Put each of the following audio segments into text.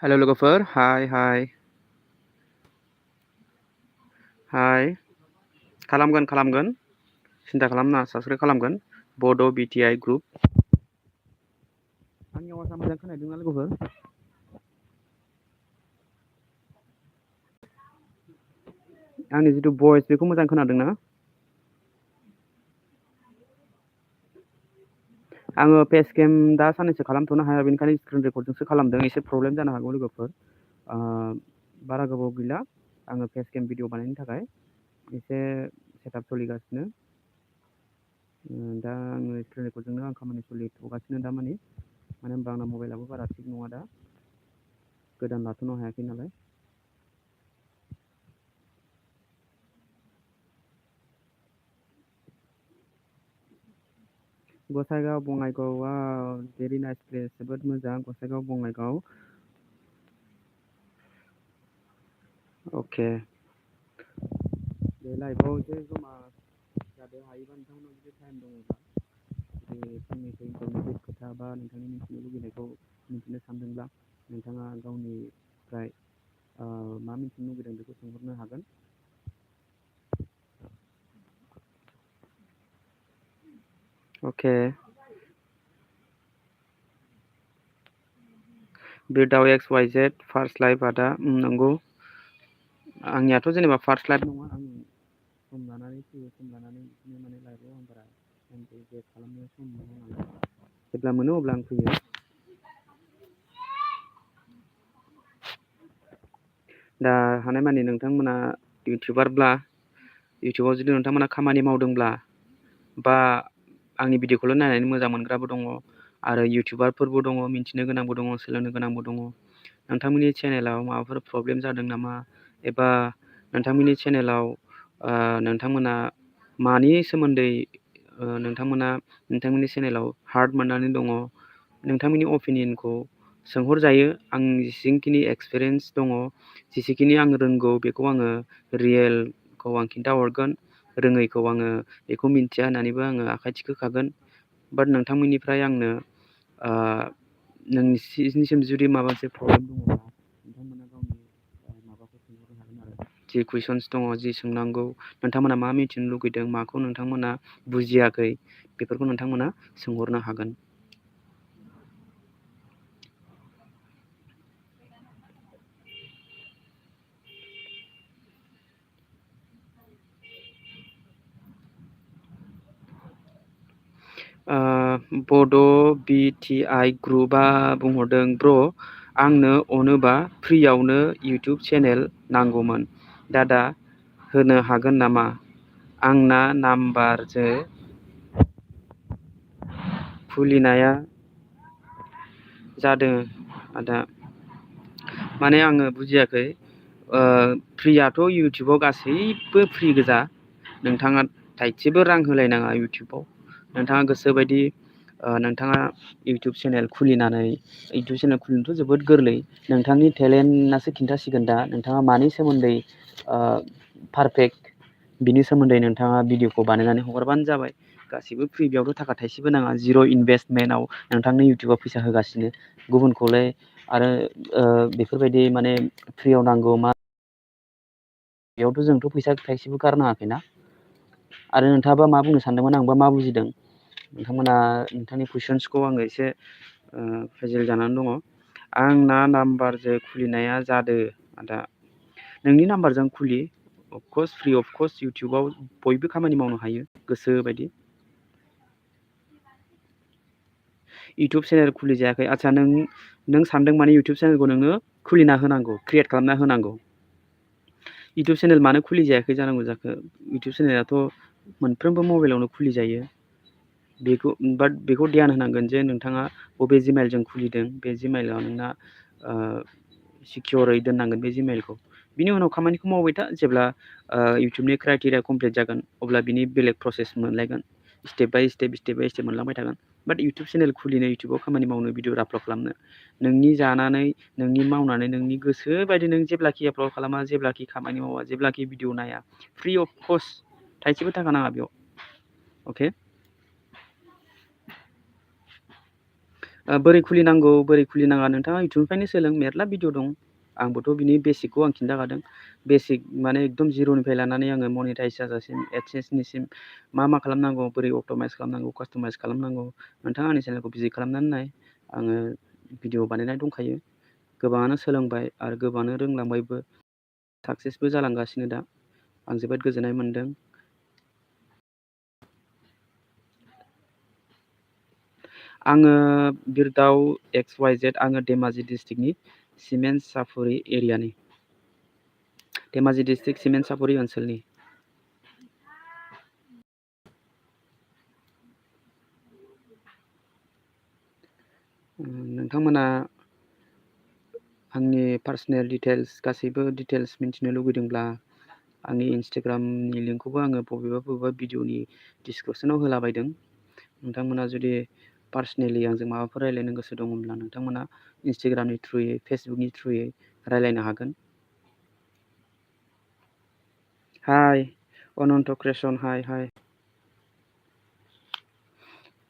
Hello लोगोफोर, हाय हाय हाय खालामगोन सिन्था खालामना साबस्क्राइब खालामगोन बड' बिटिआइ ग्रुप। आंनि आवाजआ मोजां खोनादोंना लोगोफोर? आंनि जिथु भइस बेखौ मोजां खोनादोंना? आङो फेस केम दा साननैसो खालामथ'नो हाया, बेनिखायनो स्क्रिन रेकर्डजोंसो खालामदों। एसे प्रब्लेम जानो हागौ लोगोफोर। बारा गोबाव गैला आङो फेस केम भिडिअ बानायनो थाखाय एसे सेटआप सोलिगासिनो। दा आङो स्क्रिन रेकर्डजोंनो आं खामानि सोलिथ'गासिनो दा माने, मानो होनबा आंना मबाइलाबो बारा थिग नङा दा, गोदान लाथ'नो हायाखै नालाय। गसाइगाव बङाइगावआ भेरि नाइस प्लेस, जोबोद मोजां गसाइगाव बङाइगाव। अके, बे लाइफआव एसे जमा जादो, हायोबा नोंथांमोनाव जुदि टाइम दङब्ला जुदि फंनैसो इनफरमेटिभ खोथा बा नोंथांनि मिथिनो लुगैनायखौ मिथिनो सानदोंब्ला नोंथाङा गावनिफ्राय मा मिथिनो लुगैदों बेखौ सोंहरनो हागोन। अके, बिरदाव एक्स वाइ जेड फार्स्ट लाइफ आदा नंगौ। आंनियाथ' जेनेबा फार्स्ट लाइफ नङा, आं सम लानानै फैयो, सम लानानै बिदिनो माने लाइफआव आं बारा टाइमखौ वेस्ट खालामनो सम मोना नालाय, जेब्ला मोनो अब्ला आं फैयो। दा हानायमानि नोंथांमोना इउटुबाव जुदि नोंथांमोना खामानि मावदोंब्ला बा आंनि भिडिअखौल' नायनानै मोजां मोनग्राबो दङ आरो इउटुबारफोरबो दङ, मिन्थिनो गोनांबो दङ, सोलोंनो गोनांबो दङ। नोंथांमोननि चेनेलाव माबाफोर प्रब्लेम जादों नामा, एबा नोंथांमोननि चेनेलाव नोंथांमोना मानि सोमोन्दै नोंथांमोननि चेनेलाव हार्ड मोननानै दङ, नोंथांमोननि अपिनियनखौ सोंहरजायो। आं जेसेखिनि एक्सपिरियेन्स दङ, जेसेखिनि आं रोंगौ बेखौ आङो रियेलखौ आं खिन्थाहरगोन, रोङैखौ आङो बेखौ मिन्थिया होननानैबो आङो आखाइ थिखोखागोन। बाट नोंथांमोननिफ्राय आंनो नोंसिनिसिम जुदि माबा मोनसे प्रब्लेम दङब्ला नोंथांमोना गावनि माबाखौ सोंहरनो हागोन आरो जि कुइसन्स दङ, जि सोंनांगौ, नोंथांमोना मा मिथिनो लुगैदों, माखौ नोंथांमोना बुजियाखै, बेफोरखौ नोंथांमोना सोंहरनो हागोन। बड' बिटिआइ ग्रुपआ बुंहरदों, ब्र' आंनो अनोबा फ्रियावनो इउटुब चेनेल नांगौमोन, दादा होनो हागोन नामा? आंना नाम्बारजो खुलिनाया जादों आदा। माने आङो बुजियाखै। फ्रियाथ' इउटुबाव गासैबो फ्रि गोजा, नोंथाङा थाइसेबो रां होलायनाङा इउटुबाव। नोंथाङा गोसोबायदि नोंथाङा इउटुब चेनेल खुलिनानै, इउटुब चेनेल खुलिनोथ' जोबोद गोरलै, नोंथांनि टेलेन्टआसो खिन्थासिगोन दा नोंथाङा मानि सोमोन्दै पारफेक्ट, बिनि सोमोन्दै नोंथाङा भिडिअखौ बानायनानै हगारबानो जाबाय। गासिबो फ्रि, बेयावथ' थाखा थाइसेबो नाङा, जिर' इनभेस्टमेन्टआव नोंथांनो इउटुबाव फैसा होगासिनो। गुबुनखौलाय आरो बेफोरबायदि माने फ्रियाव नांगौ मा, बेयावथ' जोंथ' फैसा थाइसेबो गारनाङाखैना। आरो नोंथाङाबा मा बुंनो सानदोंमोन, आंबा मा बुजिदों? नोंथांमोना नोंथांनि कुइसन्सखौ आङो एसे फेजिल जानानै दङ। आंना नाम्बारजों खुलिनाया जादो आदा। नोंनि नाम्बारजों खुलि, अफकर्स फ्रि अफ कस्ट इउटुबाव बयबो खामानि मावनो हायो गोसो बायदि। इउटुब चेनेल खुलि जायाखै, आदसा नों सानदों माने इउटुब चेनेलखौ नोङो खुलिना होनांगौ, क्रियेट खालामना होनांगौ। इउटुब चेनेल मानो खुलि जायाखै जानांगौ जाखो? इउटुब चेनेलाथ' मोनफ्रोमबो मबाइलावनो खुलि जायो। बाट बेखौ ध्यान होनांगोन जे नोंथाङा बबे जिमेलजों खुलिदों, बे जिमेलाव नोंना सिकिउरै दोननांगोन बे जिमेलखौ। बिनि उनाव खामानिखौ मावबाय था, जेब्ला इउटुबनि क्राइटेरिया कमप्लिट जागोन अब्ला बिनि बेलेग प्रसेस मोनलायगोन, स्टेप बाय स्टेप मोनलांबाय थागोन। बाट इउटुब चेनेल खुलिनो, इउटुबाव खामानि मावनो, भिडिअ आपल'ड खालामनो, नोंनि जानानै, नोंनि मावनानै, नोंनि गोसो बायदि नों जेब्लाखि आपल'ड खालामा, जेब्लाखि खामानि मावा, जेब्लाखि भिडिअ नाया, फ्रि अफ कस्ट, थाइसेबो थाखा नाङा बेयाव। अके, बोरै खुलिनाङा नोंथाङा इउटुबनिफ्रायनो सोलों, मेरला भिडिअ दं। आंबोथ' बिनि बेसिकखौ आं खिन्थाखादों। बेसिक माने एकदम जिर'निफ्राय लानानै आङो मनिटाइज जाजासिम एडसेन्सनिसिम मा खालामनांगौ, बोरै अट'माइस खालामनांगौ, कास्टमाइस खालामनांगौ, नोंथाङा आंनि चेनेलखौ भिजिट खालामनानै नाय। आङो भिडिअ बानायनाय दंखायो। गोबाङानो सोलोंबाय आरो गोबाङानो रोंलांबायबो, साक्सेसबो जालांगासिनो दा। आं जोबोद गोजोननाय मोनदों। आङो बिरदाव XYZ, आङो धेमाजि डिस्ट्रिक्टनि सिमेन्ट सापुरि एरियानि, धेमाजि डिस्ट्रिक्ट सिमेन्ट सापुरि ओनसोलनि। नोंथांमोना आंनि पार्सनेल डिटेल्स, गासैबो डिटेल्स मिन्थिनो लुगैदोंब्ला आंनि इन्सटाग्रामनि लिंकखौबो आङो बबेबा भिडिअनि डिसक्रिपसनाव होलाबायदों। नोंथांमोना जुदि पार्सनेलि आंजों माबाफोर रायज्लायनो गोसो दङब्ला नोंथांमोना इन्सटाग्रामनि थ्रुयै, फेसबुकनि थ्रुयै रायज्लायनो हागोन। हाय अनन्त क्रेसन, हाय।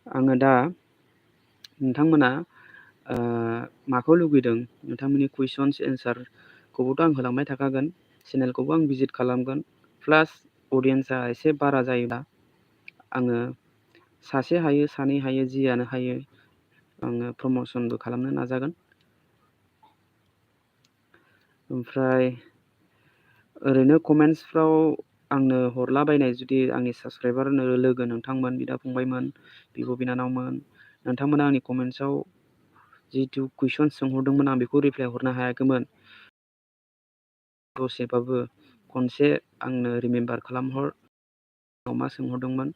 आङो दा नोंथांमोना माखौ लुगैदों, नोंथांमोननि कुइसन्स एन्सारखौबोथ' आं होलांबाय थाखागोन। चेनेलखौबो आं भिजिट खालामगोन। प्लास अडियेन्सआ एसे बारा जायोब्ला आङो सासे हायो, सानै हायो, जियानो हायो आङो प्रम'सनबो खालामनो नाजागोन। ओमफ्राय ओरैनो कमेन्ट्सफ्राव आंनो हरलाबायनाय, जुदि आंनि साबसक्राइबार लोगो नोंथांमोन, बिदा फंबायमोन, बिब' बिनानावमोन, नोंथांमोना आंनि कमेन्ट्सआव जिथु कुइसन्स सोंहरदोंमोन आं बेखौ रिप्लाय हरनो हायाखैमोन। दसेबाबो खनसे आंनो रिमेम्बार खालामहर, मा सोंहरदोंमोन,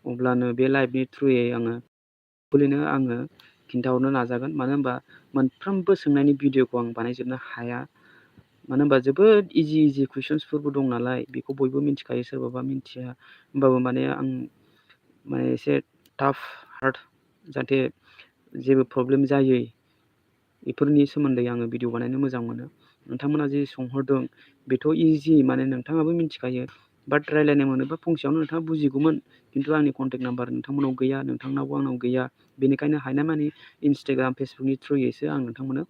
अब्लानो बे लाइभनि थ्रुयै आङो खिन्थाहरनो नाजागोन। मानो होनबा मोनफ्रोमबो सोंनायनि भिडिअखौ आं बानायजोबनो हाया। मानो होनबा जोबोद इजि कुइसन्सफोरबो दं नालाय, बेखौ बयबो मिथिखायो, सोरबाबा मिथिया। होमबाबो माने आं एसे टाफ हार्ड, जाहाथे जेबो प्रब्लेम जायै, बेफोरनि सोमोन्दै आङो भिडिअ बानायनो मोजां मोनो। नोंथांमोना जि सोंहरदों बेथ' इजि, माने नोंथाङाबो मिथिखायो। बाट रायज्लायनो मोनोबा फंसेयावनो नोंथाङा बुजिगौमोन। खिन्थु आंनि कन्टेक्ट नाम्बार नोंथांमोनाव गैया, नोंथांनावबो आंनाव गैया। बेनिखायनो हानायमानि इन्सटाग्राम, फेसबुकनि थ्रुयैसो आं नोंथांमोननो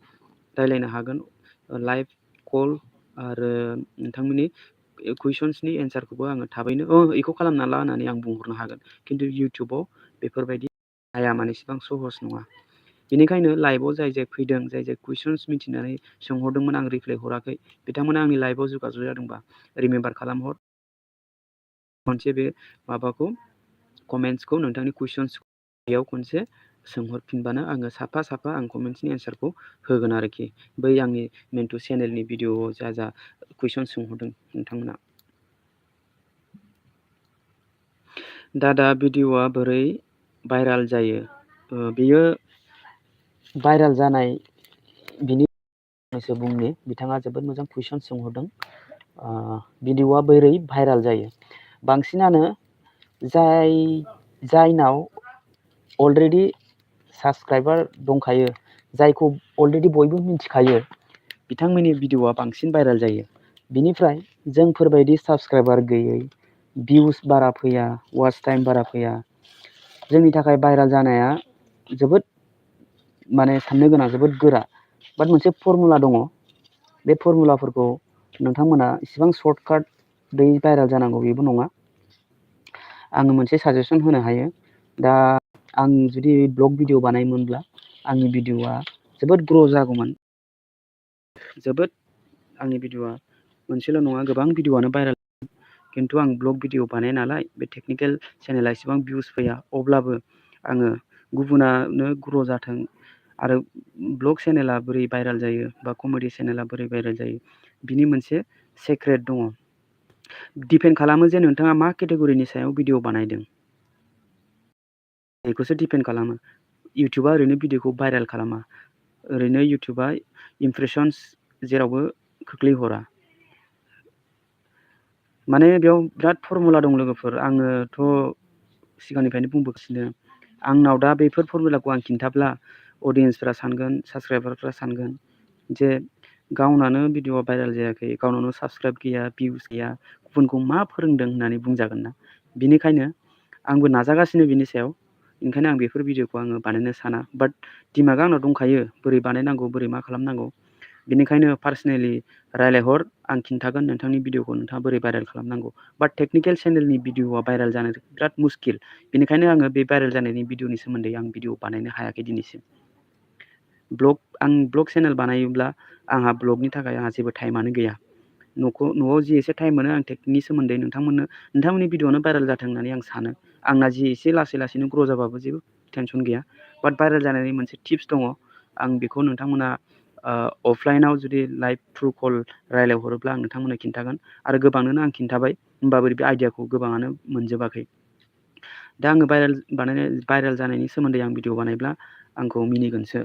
रायज्लायनो हागोन, लाइभ कल। आरो नोंथांमोननि कुइसन्सनि एन्सारखौबो आङो थाबैनो बेखौ खालामना ला होननानै आं बुंहरनो हागोन। खिन्थु इउटुबाव बेफोरबायदि हाया, माने इसेबां सहस नङा। बेनिखायनो लाइभआव जाय फैदों, जाय कुइसन्स मिथिनानै सोंहरदोंमोन, आं रिप्लाय हराखै, बिथांमोना आंनि लाइभआव जगाजग जादोंबा रिमेम्बार खालामहर, खनसे बे माबाखौ कमेन्ट्सखौ, नोंथांनि कुइसन्सयाव खनसे सोंहरफिनबानो आङो साफा आं कमेन्ट्सनि एन्सारखौ होगोन आरोखि, बै आंनि मेन्टु चेनेलनि भिडिअआव जा कुइसन सोंहरदों नोंथांमोना। दा भिडिअआ बोरै भाइराल जायो? बेयो भाइराल जानाय, बिनि बुंनि, बिथाङा जोबोद मोजां कुइसन सोंहरदों। भिडिअआ बोरै भाइराल जायो? बांसिनानो जायनाव अलरेडि साबसक्राइबार दंखायो, जायखौ अलरेडि बयबो मिथिखायो, बिथांमोननि भिडिअआ बांसिन भाइराल जायो। बिनिफ्राय जोंफोरबायदि साबसक्राइबार गैयै, भिउस बारा फैया, वाच टाइम बारा फैया, जोंनि थाखाय भाइराल जानाया जोबोद माने साननो गोनां, जोबोद गोरा। बाट मोनसे फर्मुला दङ। बे फर्मुलाफोरखौ नोंथांमोना इसिबां सर्टकाटै भाइराल जानांगौ बेबो नङा। आङो मोनसे साजेसन होनो हायो। दा आं जुदि ब्लग भिडिअ बानायोमोनब्ला आंनि भिडिअआ जोबोद ग्र' जागौमोन। आंनि भिडिअआ मोनसेल' नङा, गोबां भिडिअआनो भाइराल। खिन्थु आं ब्लग भिडिअ बानाया नालाय, बे टेकनिकेल चेनेला इसेबां भिउस फैया। अब्लाबो आङो गुबुनानो ग्र' जाथों, आरो ब्लग चेनेला बोरै भाइराल जायो बा कमेडि चेनेला बोरै भाइराल जायो, बिनि मोनसे सेक्रेट दङ। दिपेन्ड खालामो जे नोंथाङा मा केटेगरिनि सायाव भिडिअ बानायदों, बेखौसो दिपेन्ड खालामो। इउटुबा ओरैनो भिडिअखौ भाइरेल खालामा। ओरैनो इउटुबा इमप्रेसन्स जेरावबो खोख्लैहरा। माने बेयाव बिराद फर्मुला दं लोगोफोर। आङोथ' सिगांनिफ्रायनो बुंबोगासिनो, आंनाव दा बेफोर फर्मुलाखौ आं खिन्थाब्ला अडियेन्सफ्रा सानगोन, साबसक्राइबारफ्रा सानगोन जे गावनानो भिडिअआ भाइरेल जायाखै, गावनावनो साबसक्राइब गैया, भिउस गैया, गुबुनखौ मा फोरोंदों होननानै बुंजागोन ना। बिनिखायनो आंबो नाजागासिनो बिनि सायाव ओंखायनो आं बेफोर भिडिअखौ आङो बानायनो साना। बाट दिमागा आंनाव दंखायो बोरै बानायनांगौ बोरै मा खालामनांगौ। बेनिखायनो पार्सनेलि रायलायहर, आं खिन्थागोन नोंथांनि भिडिअखौ नोंथाङा बोरै भाइरेल खालामनांगौ। बाट टेक्निकेल चेनेलनि भिडिअआ भाइरेल जानो बिराद मुस्किल। बेनिखायनो आङो बे भाइरेल जानायनि भिडिअनि सोमोन्दै आं भिडिअ बानायनो हायाखै दिनैसिम। आं ब्लग चेनेल बानायोब्ला आंहा ब्लगनि थाखाय आंहा जेबो टाइमानो गैया। न'आव जि एसे टाइम मोनो आं टेकनि सोमोन्दै नोंथांमोननि भिडिअआनो भाइरेल जाथों होननानै आं सानो। आंना जि एसे लासै लासैनो ग्र' जाबाबो जेबो टेनसन गैया। बाट भाइरेल जानायनि मोनसे टिप्स दङ, आं बेखौ नोंथांमोना अफलाइनाव जुदि लाइभ थ्रु कल रायलायहरोब्ला आं नोंथांमोननो खिन्थागोन। आरो गोबांनोनो आं खिन्थाबाय, होमबाबो बे आइडियाखौ गोबाङानो मोनजोबाखै। दा आङो भाइरेल जानायनि सोमोन्दै आं भिडिअ बानायब्ला आंखौ मिनिगोनसो।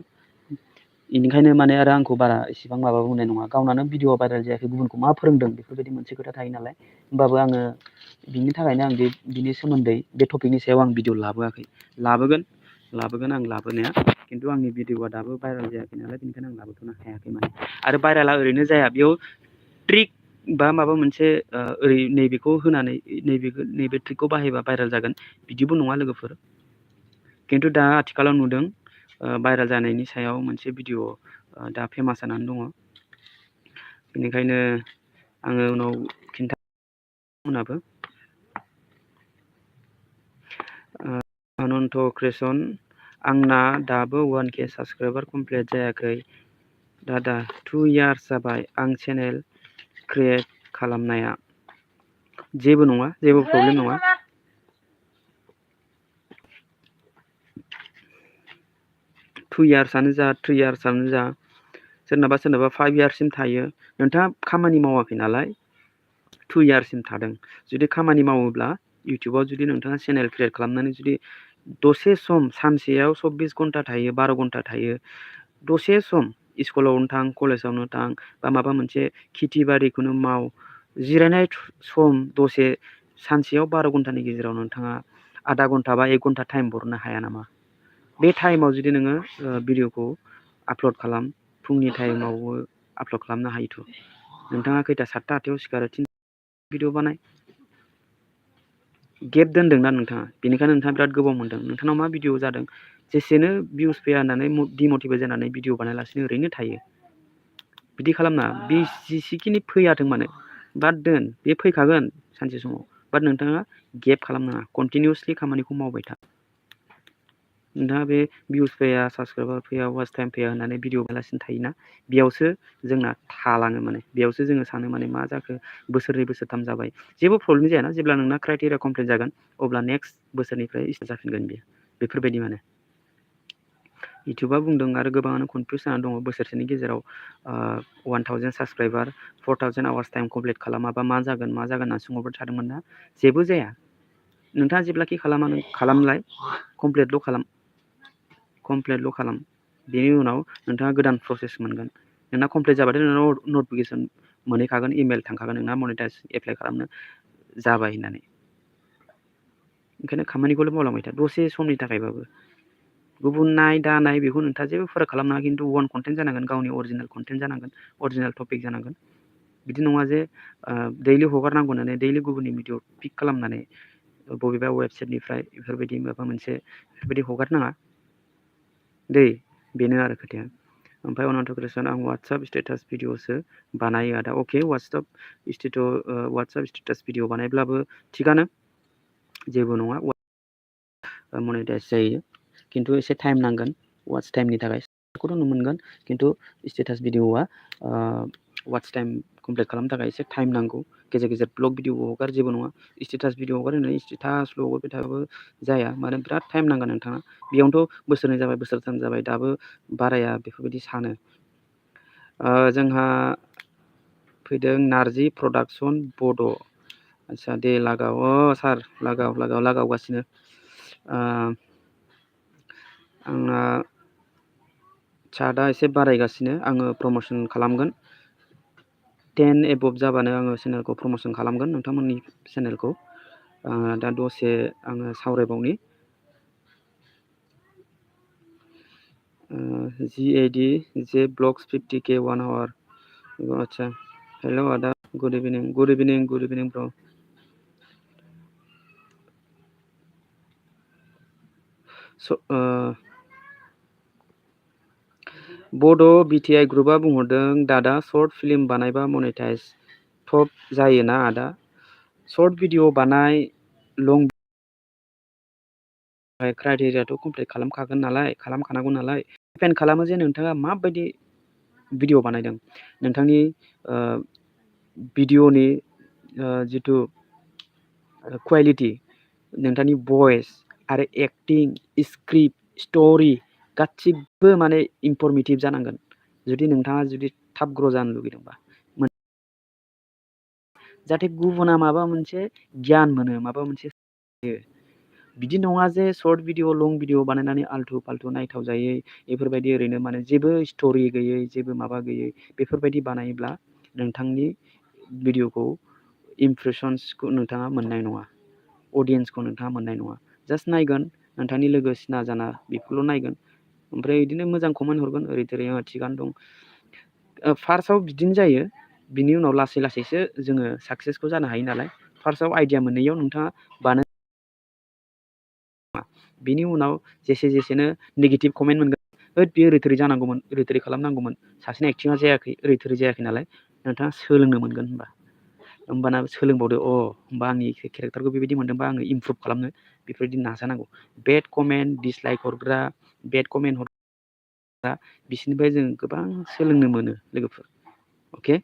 बेनिखायनो आरो आंखौ बारा इसेबां माबा बुंनाय नङा। गावनानो भिडिअ भाइरेल जायाखै, गुबुनखौ मा फोरोंदों बेफोरबायदि मोनसे खोथा थायो नालाय। होमबाबो आङो बिनि थाखायनो आं बिनि सोमोन्दै बे टपिकनि सायाव आं भिडिअ लाबोआखै। लाबोगोन आं लाबोनाया, खिन्थु आंनि भिडिअआ दाबो भाइरेल जायाखै नालाय, बेनिखायनो आं लाबोथ'नो हायाखै आरो भाइरेला ओरैनो जाया, बेयाव ट्रिक बा माबा मोनसे ओरै नैबेखौ होनानै नैबे ट्रिकखौ बाहायबा भाइरेल जागोन बिदिबो नङा लोगोफोर। खिन्थु दा आथिखालाव नुदों भाइरेल जानायनि सायाव मोनसे भिडिअ दा फेमास जानानै दङ। बेनिखायनो आङो उनाव खिन्थानाबो अनन्त क्रिएसन, आंना दाबो 1K साबस्क्राइबार कमप्लिट जायाखै दादा, 2 इयार्स जाबाय आं चेनेल क्रिएट खालामनाया। जेबो नङा, जेबो प्रब्लेम नङा। 2 इयार्सआनो जा 3 इयार्सआनो जा, सोरनाबा 5 इयार्ससिम थायो। नोंथाङा खामानि मावाखै नालाय 2 इयार्ससिम थादों। जुदि खामानि मावोब्ला इउटुबाव जुदि नोंथाङा चेनेल क्रिएट खालामनानै जुदि दसे सम, सानसेयाव 24 घन्टा थायो, 12 घन्टा थायो, दसे सम स्कुलावनो थां, कलेजावनो थां, बा माबा मोनसे खेथि बारिखौनो माव, जिरायनाय सम दसे, सानसेयाव 12 घन्टानि गेजेराव नोंथाङा आधा घन्टा बा 1 घन्टा टाइम बरननो हाया नामा? बे टाइमाव जुदि नोङो भिडिअखौ आपल'ड खालाम, फुंनि टाइमावबो आपल'ड खालामनो हायोथ'। नोंथाङा खैथा 7टा 8टायाव सिखारो, भिडिअ बानाय। गेप दोनदोंना नोंथाङा, बेनिखायनो नोंथाङा बिराद गोबाव मोनदों। नोंथांनाव मा भिडिअ जादों? जेसेनो भिउस फैया होननानै डिमटिभेट जानानै भिडिअ बानायालासिनो ओरैनो थायो, बिदि खालामना। बे जेसेखिनि फैयाथों मानो, बाट दोन, बे फैखागोन सानसे समाव। बाट नोंथाङा गेप खालामनाङा, कन्टिनिउसलि खामानिखौ मावबाय था। नोंथाङा बे भिउस फैया, साबस्क्राइबार फैया, वाच टाइम फैया होननानै भिडिअ बानायालासिनो थायोना, बेयावसो जोंना थालाङो बेयावसो जोङो सानो मा जाखो, बोसोरनै बोसोरथाम जाबाय, जेबो प्रब्लेम जायाना। जेब्ला नोंना क्राइटेरिया कमप्लिट जागोन, अब्ला नेक्स्ट बोसोरनिफ्राय स्टार्ट जाफिनगोन बेयो। बेफोरबायदि इउटुबा बुंदों, आरो गोबाङानो कनफिउस जानानै दङ, बोसोरसेनि गेजेराव 1000 साबस्क्राइबार, 4000 आवार्स टाइम कमप्लिट खालामाबा मा जागोन होनना सोंहरबाय थादोंमोन ना। जेबो जाया, नोंथाङा जेब्लाखि खालामलाय, कमप्लिटल' खालाम। बेनि उनाव नोंथाङा गोदान प्रसेस मोनगोन। नोंना कमप्लिट जाबाथाय नोंनाव नटिफिकेसन मोनहैखागोन, इमेल थांखागोन नोंना मनिटाइज एप्लाइ खालामनो जाबाय होननानै। ओंखायनो खामानिखौल' मावलांबाय था, दसे समनि थाखायबाबो। गुबुन दानाय बेखौ नोंथाङा जेबो फाराग खालामनाङा, खिन्थु वान कन्टेन्ट जानांगोन, गावनि अरिजिनेल कन्टेन्ट जानांगोन, अरिजिनेल टपिक जानांगोन। बिदि नङा जे दैलि हगारनांगौ होननानै दैलि गुबुननि भिडिअ पिक खालामनानै बबेबा वेबसाइटनिफ्राय बेफोरबायदि माबा मोनसे बेफोरबायदि हगारनाङा दै, बेनो आरो खोथाया। ओमफ्राय अनन्त क्रिएसन, आं वाट्सएप स्टेटास भिडिअसो बानायो आदा। अके, वाट्सएप स्टेटास भिडिअ बानायब्लाबो थिगानो, जेबो नङा। मनिटाइज जायो, खिन्थु एसे टाइम नांगोन वाच टाइमनि थाखाय। खौथ' नुनो मोनगोन, खिन्थु स्टेटास भिडिअआ वाच टाइम कमप्लिट खालामनो थाखाय एसे टाइम नांगौ। गेजेर गेजेर ब्लग भिडिअ हगार, जेबो नङा। स्टेटास भिडिअ हगार होननानै स्टेटासल' हगारबाय थाबाबो जाया, बिराद टाइम नांगोन नोंथाङा। बेयावनोथ' बोसोरनै जाबाय, बोसोरथाम जाबाय, दाबो बाराया, बेफोरबायदि सानो। जोंहा फैदों नारजि प्रडाक्सन बड'। आदसा दे लागाव, सार लागावगासिनो। आंना चार्टआ एसे बारायगासिनो, आङो प्रम'सन खालामगोन। 10 एबभ जाबानो आङो चेनेलखौ प्रम'सन खालामगोन, नोंथांमोननि चेनेलखौ। दा दसे आङो सावरायबावनि। GAD जे ब्लग्स 50K 1 आवार। आदसा, हेल' आदा, गुड इभिनिं ब्र'। बड' BTI ग्रुपआ बुंहरदों दादा शर्ट फिल्म बानायबा मनेटाइज टप जायोना आदा? शर्ट भिडिअ बानाय लं क्राइटेरियाथ' कमप्लिट खालामखानांगौ नालाय डिपेन्ड खालामो जे नोंथाङा माबायदि भिडिअ बानायदों। नोंथांनि भिडिअनि जिथु क्वालिटि, नोंथांनि भइस आरो एक्टिं, स्क्रिप्ट, स्ट'रि गासिबो माने इनफर्मेटिभ जानांगोन। जुदि नोंथाङा थाब ग्र' जानो लुगैदोंबा, जाहाथे गुबुना माबा मोनसे गियान मोनो, माबा मोनसे बिदि नङा जे शर्ट भिडिअ लं भिडिअ बानायनानै आल्थु फाल्थु नायथाव जायै बेफोरबायदि ओरैनो माने जेबो स्ट'रि गैयै, जेबो माबा गैयै बेफोरबायदि बानायोब्ला नोंथांनि भिडिअखौ इमप्रेसन्सखौ नोंथाङा मोननाय नङा, अडियेन्सखौ नोंथाङा मोननाय नङा। जास्ट नायगोन, नोंथांनि लोगो सिना जाना बेखौल' नायगोन, ओमफ्राय बिदिनो मोजां कमेन्ट हरगोन, ओरै थोरै थिगानो दं। फार्स्टआव बिदिनो जायो, बिनि उनाव लासै लासैसो जोङो साक्सेसखौ जानो हायो नालाय। फार्स्टआव आइडिया मोननैयाव नोंथाङा बिनि उनाव जेसेनो नेगेटिभ कमेन्ट मोनगोन, बेयो ओरै थोरै जानांगौमोन, ओरै थोरै खालामनांगौमोन, सासेना एक्टिङा जायाखै, ओरै थोरै जायाखै नालाय, नोंथाङा सोलोंनो मोनगोन। होमबाना सोलोंबावदो, होमबा आंनि केरेक्टारखौ बेबायदि मोनदोंबा आङो इमप्रुभ खालामनो बेफोरबायदि नाजानांगौ। बेड कमेन्ट, डिसलाइक हरग्रा, बेड कमेन्ट हरग्रा, बिसोरनिफ्राय जों गोबां सोलोंनो मोनो लोगोफोर। अके,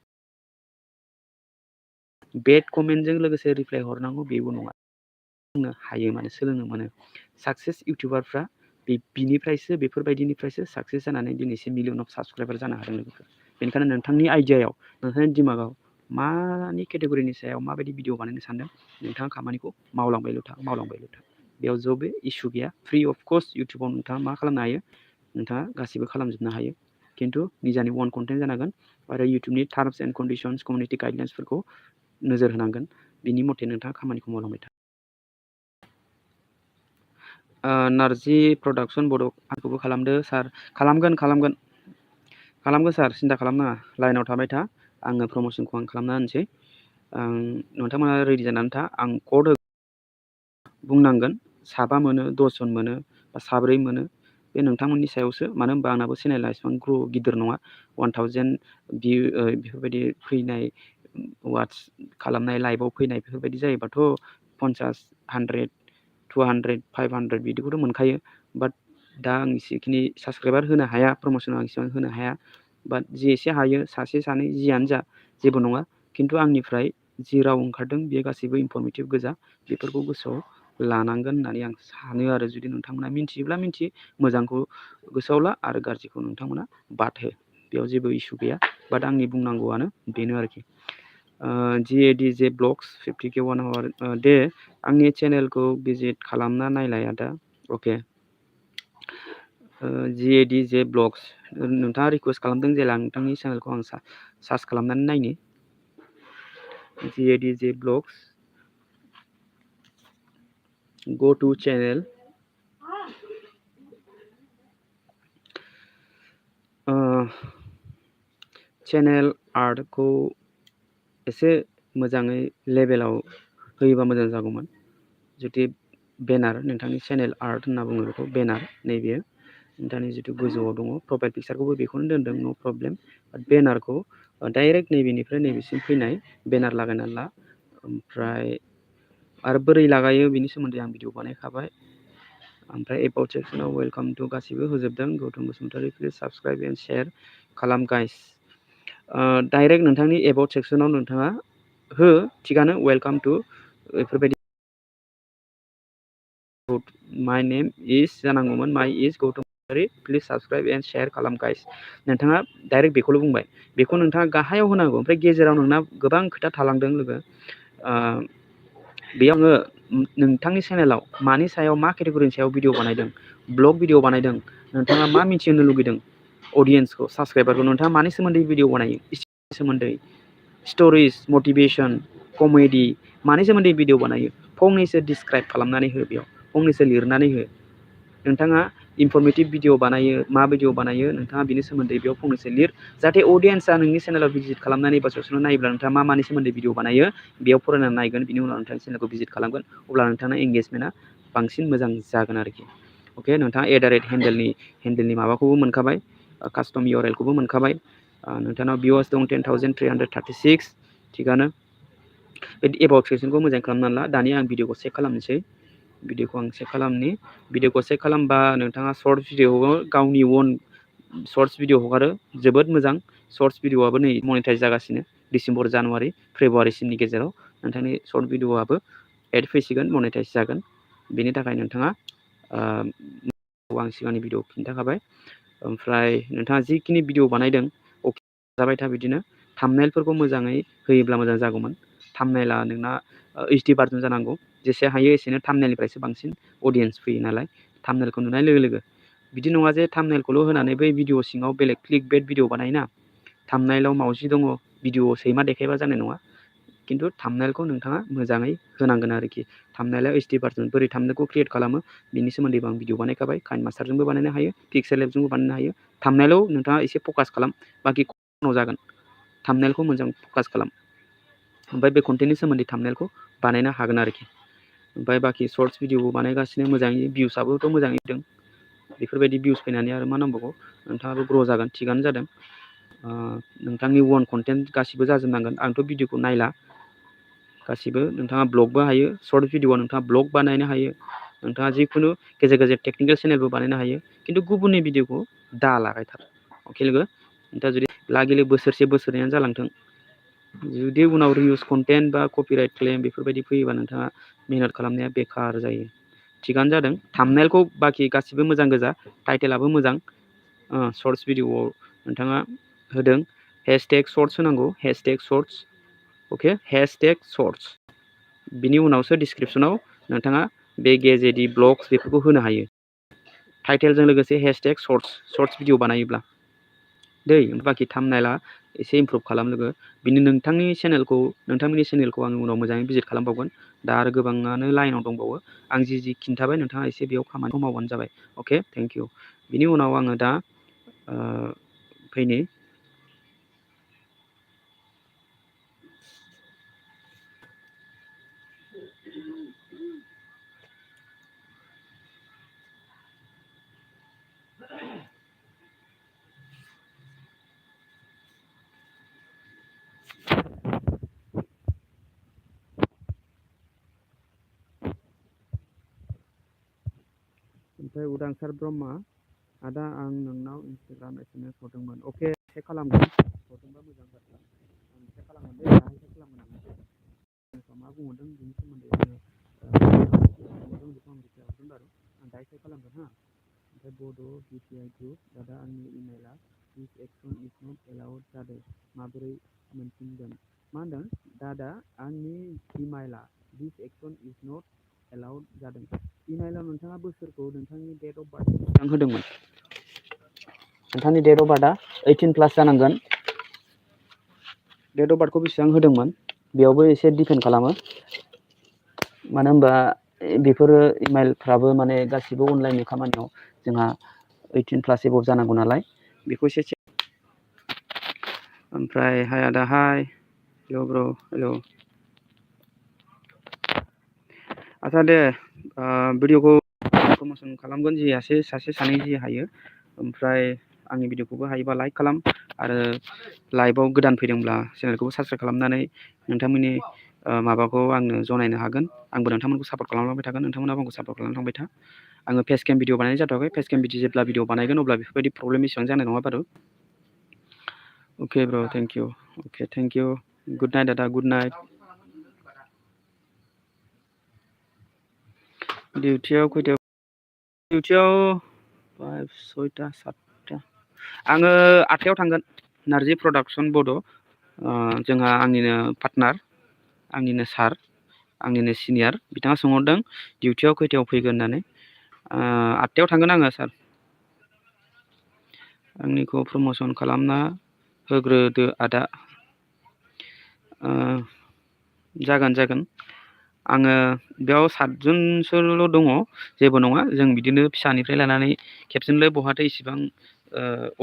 बेड कमेन्टजों लोगोसे रिप्लाइ हरनांगौ बेबो नङा, सोलोंनो हायो, माने सोलोंनो मोनो। साक्सेस इउटिउबारफ्रा बिनिफ्रायसो, बेफोरबायदिनिफ्रायसो साक्सेस जानानै दिनैसिम मिलियन अफ साबस्क्राइबार जानो हादों लोगोफोर। बेनिखायनो नोंथांनि आइडियायाव, नोंथांनि दिमागाव मानि केटेगरिनि सायाव माबायदि भिडिअ बानायनो सानदों, नोंथाङा खामानिखौ मावलांबायल' था। बेयाव जेबो इसु गैया। फ्रि अफ कस्ट इउटिउबाव नोंथाङा मा खालामनो हायो, नोंथाङा गासिबो खालामजोबनो हायो, खिन्थु निजानि अन कन्टेन्ट जानांगोन आरो इउटिउबनि टार्म्स एन्ड कन्डिसन्स, कमिउनिटि गाइडलाइन्सफोरखौ नोजोर होनांगोन। बिनि मथे नोंथाङा खामानिखौ मावलांबाय था। नारजि प्रडाक्सन बड' आंखौबो खालामदो सार। खालामगोन सार, सिन्था खालामनाङा, लाइनाव थाबाय था, आङो प्रम'सनखौ आं खालामना होनोसै। नोंथांमोना रेडि जानानै था, आं कड बुंनांगोन, 7 मोनो, 10 जन मोनो, बा 3 मोनो, बे नोंथांमोननि सायावसो। मानो होनबा आंनाबो चेनेला एसेबां गिदिर नङा। 1000 भिउ बेफोरबायदि फैनाय, वाट्स खालामनाय, लाइभआव फैनाय बेफोरबायदि जायोबाथ' 50, 100, 200, 500 बिदिखौथ' मोनखायो। बाट दा आं एसेखिनि साबस्क्राइबार होनो हाया, प्रम'सनाव आं एसेबां होनो हाया। बाट जि एसे हायो, सासे सानै जियानो जा जेबो नङा, खिन्थु आंनिफ्राय जि राव ओंखारदों बेयो गासैबो इनफर्मेटिभ गोजा। बेफोरखौ गोसोआव लानांगोन होननानै आं सानो आरो। जुदि नोंथांमोना मिन्थियोब्ला मिन्थि, मोजांखौ गोसोआव ला आरो गाज्रिखौ नोंथांमोना बाद हो, बेयाव जेबो इसु गैया। बाट आंनि बुंनांगौआनो बेनो आरोखि। GADJ ब्लग्स 50K 1 आवार, दे आंनि चेनेलखौ भिजिट खालामना नायलाय आदा। अके, GADJ ब्लग्स, नोंथाङा रिकुवेस्ट खालामदों जेला, नोंथांनि चेनेलखौ आं सार्च खालामनानै नायनि। GADJ blogs, go to channel, channel आर्टखौ एसे मोजाङै लेभेलाव होयोबा मोजां जागौमोन। जुदि बेनार, नोंथांनि चेनेल आर्ट होनना बुङो बेखौ, बेनार, नैबेयो नोंथांनि जिथु गोजौआव दङ, प्रफाइल पिक्सारखौबो बेखौनो दोनदों, नो प्रब्लेम। बेनारखौ डाइरेक्ट नैबेनिफ्राय नैबेसिम फैनाय बेनार लागायनानै ला। ओमफ्राय आरो बोरै लागायो बिनि सोमोन्दै आं भिडिअ बानायखाबाय। ओमफ्राय एबाउट सेक्सनाव वेलकाम टु गासिबो होजोबदों। Gautam Basumatary, please subscribe and share खालाम गाइस। डाइरेक्ट नोंथांनि एबाउट सेक्सनाव नोंथाङा हो, थिगानो, वेलकाम टु बेफोरबायदि। माय नेम इज जानांगौमोन, my is Gautam Basumatary, please subscribe and share खालाम गाइस। नोंथाङा डाइरेक्ट बेखौल' बुंबाय, बेखौ नोंथाङा गाहायाव होनांगौ। ओमफ्राय गेजेराव नोंना गोबां खोथा थालांदों लोगो। बेयाव नोंथांनि चेनेलाव मानि सायाव, मा केटेगरिनि सायाव भिडिअ बानायदों, ब्लग भिडिअ बानायदों, नोंथाङा मा मिथिहोनो लुगैदों अडियेन्सखौ, साबस्क्राइबारखौ, नोंथाङा मानि सोमोन्दै भिडिअ बानायो, सोमोन्दै, स्ट'रिज, मटिभेसन, कमेडि, मानि सोमोन्दै भिडिअ बानायो, फंनैसो डिसक्राइब खालामनानै हो, बेयाव फंनैसो लिरनानै हो। नोंथाङा इनफर्मेटिभ भिडिअ बानायो, मा भिडिअ बानायो, नोंथाङा बिनि सोमोन्दै बेयाव फंनैसो लिर, जाहाथे अडियेन्सआ नोंनि चेनेलाव भिजिट खालामनानै बा ससेल नायोब्ला नोंथाङा मानि सोमोन्दै भिडिअ बानायो बेयाव फरायनानै नायगोन, बिनि उनाव नोंथांनि चेनेलखौ भिजिट खालामगोन। अब्ला नोंथांना एंगेजमेन्टआ बांसिन मोजां जागोन आरोखि। अके नोंथाङा हेन्डेलनि माबाखौबो मोनखाबाय कास्टम URL खौबो मोनखाबाय नोंथांनाव भिउआर्स दं 10,336 थिगानो बे एबाउट सेक्सनखौ मोजां खालामनानै ला दानि आं भिडिअखौ चेक खालामनोसै भिडिअखौ आं चेक खालामनि भिडिअखौ चेक खालामबा नोंथाङा सर्ट भिडिअखौ गावनि अन सर्ट्स भिडिअ हगारो जोबोद मोजां सर्ट्स भिडिअआबो नै मनिटाइज जागासिनो डिसेम्बर जानुवारि फेब्रुवारिसिमनि गेजेराव नोंथांनि सर्ट भिडिअआबो एड फैसिगोन मनिटाइज जागोन बेनि थाखाय नोंथाङा आं सिगांनि भिडिअ खिन्थाखाबाय ओमफ्राय नोंथाङा जिखिनि भिडिअ बानायदों अके जाबाय था बिदिनो थाम्बनेइलफोरखौ मोजाङै होयोब्ला मोजां जागौमोन थाम्बनेइला नोंना HD भार्जन जानांगौ जेसे हायो एसेनो थाम्बनेइलनिफ्रायसो बांसिन अडियेन्स फैयो नालाय थाम्बनेइलखौ नुनाय लोगो लोगो बिदि नङा जे थाम्बनेइलखौल' होनानै बै भिडिअ सिङाव बेलेग क्लिक बेट भिडिअ बानायोना थाम्बनेइलाव मावजि दङ भिडिअ सैमा देखायबा जानाय नङा खिन्थु थाम्बनेइलखौ नोंथाङा मोजाङै होनांगोन आरोखि थाम्बनेइला HD भार्जन बोरै थाम्बनेइलखौ क्रिएट खालामो बिनि सोमोन्दैबो आं भिडिअ बानायखाबाय काइन मास्टारजोंबो बानायनो हायो पिक्सेल लेबजोंबो बानायनो हायो थाम्बनेइलाव नोंथाङा एसे फकास खालाम बाखि उनाव जागोन थाम्बनेइलखौ मोजां फकास खालाम ओमफ्राय बे कन्टेन्टनि सोमोन्दै थाम्बनेइलखौ बानायनो हागोन आरोखि ओमफ्राय बाखि सर्ट्स भिडिअबो बानायगासिनो मोजाङै भिउसआबोथ' मोजाङै फैदों बेफोरबायदि भिउस फैनानै आरो मा नांबावगौ नोंथाङाबो ग्र' जागोन थिगानो जादों नोंथांनि अन कन्टेन्ट गासिबो जाजोबनांगोन आंथ' भिडिअखौ नायला गासिबो नोंथाङा ब्लगबो हायो सर्ट भिडिअआव नोंथाङा ब्लग बानायनो हायो नोंथाङा जिखुनु गेजेर गेजेर टेकनिकेल चेनेलबो बानायनो हायो खिन्थु गुबुननि भिडिअखौ दा लागायथार अके लोगो नोंथाङा जुदि लागिले बोसोरसे बोसोरनैयानो जालांथों जुदि उनाव रिउस कन्टेन्ट बा कपिराइट क्लेम बेफोरबायदि फैयोबा नोंथाङा मेहनत खालामनाया बेखार जायो थिगानो जादों थाम्बनेइलखौ बाखि गासिबो मोजां गोजा टाइटेलाबो मोजां सर्ट्स भिडिअआव नोंथाङा होदों हेशटेग सर्ट्स होनांगौ हेशटेग सर्ट्स अके हेशटेग सर्ट्स बिनि उनावसो डिसक्रिपसनाव नोंथाङा बे गेजेडि ब्लग्स बेफोरखौ होनो हायो टाइटेलजों लोगोसे हेशटेग सर्ट्स भिडिअ बानायोब्ला दै बाखि थाम्बनेइला एसे इमप्रुभ खालाम लोगो बिनि नोंथांमोननि चेनेलखौ आं उनाव मोजाङै भिजिट खालामबावगोन दा आरो गोबाङानो लाइनाव दंबावो आं जि खिन्थाबाय नोंथाङा एसे बेयाव खामानिखौ मावबानो जाबाय अके थेंक इउ बिनि उनाव आङो दा फैनि ओमफ्राय उदांसार ब्रह्मा आदा आं नोंनाव इन्सटाग्राम SMS हरदोंमोन अके चेक खालामगोन हरदोंबा मोजां बाथ्रा आं चेक खालामगोन दे दाहाय चेक खालामगोन आं मा बुंहरदों बेनि सोमोन्दै आङो बेखौ आं रिप्लाइ हरगोन बारु आं दाहाय चेक खालामगोन ओमफ्राय बड' BPI ग्रुप दादा आंनि इमेला दिस एक्सन इज नट एलाउड जादों माबोरै मोनफिनगोन मा होनदों दादा आंनि इमेला दिस एक्सन इज नट एलाउड जादों इमेलाव नोंथाङा बोसोरखौ नोंथांनि डेट अफ बार्थ बेसेबां होदोंमोन नोंथांनि डेट अफ बार्थआ 18+ जानांगोन डेट अफ बार्थखौ बेसेबां होदोंमोन बेयावबो एसे डिपेन्ड खालामो मानो होनबा बेफोरो इमेलफ्राबो माने गासिबो अनलाइननि खामानियाव जोंहा 18+ एबभ जानांगौ नालाय बेखौ एसे ओमफ्राय हाय आदा हाय हेल' ब्र हेल' आच्चा दे भिडिअखौ प्रमसन खालामगोन जि सासे सानै जि हायो ओमफ्राय आंनि भिडिअखौबो हायोबा लाइक खालाम आरो लाइभआव गोदान फैदोंब्ला चेनेलखौबो साबसक्राइब खालामनानै नोंथांमोननि माबाखौ आंनो जनायनो हागोन आंबो नोंथांमोनखौ सापर्ट खालामलांबाय थागोन नोंथांमोनाबो आंखौ सापर्ट खालामलांबाय था आङो फेस केम भिडिअ बानायनाय जाथ'वाखै फेस केम जेब्ला भिडिअ बानायगोन अब्ला बेफोरबायदि प्रब्लेम इसेबां जानाय नङा बारु okay bro thank you okay thank you good night दादा गुड नाइट डिउटियाव खैथायाव डिउटियाव 5 6टा 7टा आङो 8टायाव थांगोन नारजि प्रडाक्सन बड' जोंहा आंनिनो पार्टनार आंनिनो सार आंनिनो सिनियर बिथाङा सोंहरदों डिउटियाव खैथायाव फैगोन होननानै 8टायाव थांगोन आङो सार आंनिखौ प्रमसन खालामना होग्रोदो आदा जागोन आङो बेयाव 7 जनसोल' दङ जेबो नङा जों बिदिनो फिसानिफ्राय लानानै खेबसेनो बहाथो इसिबां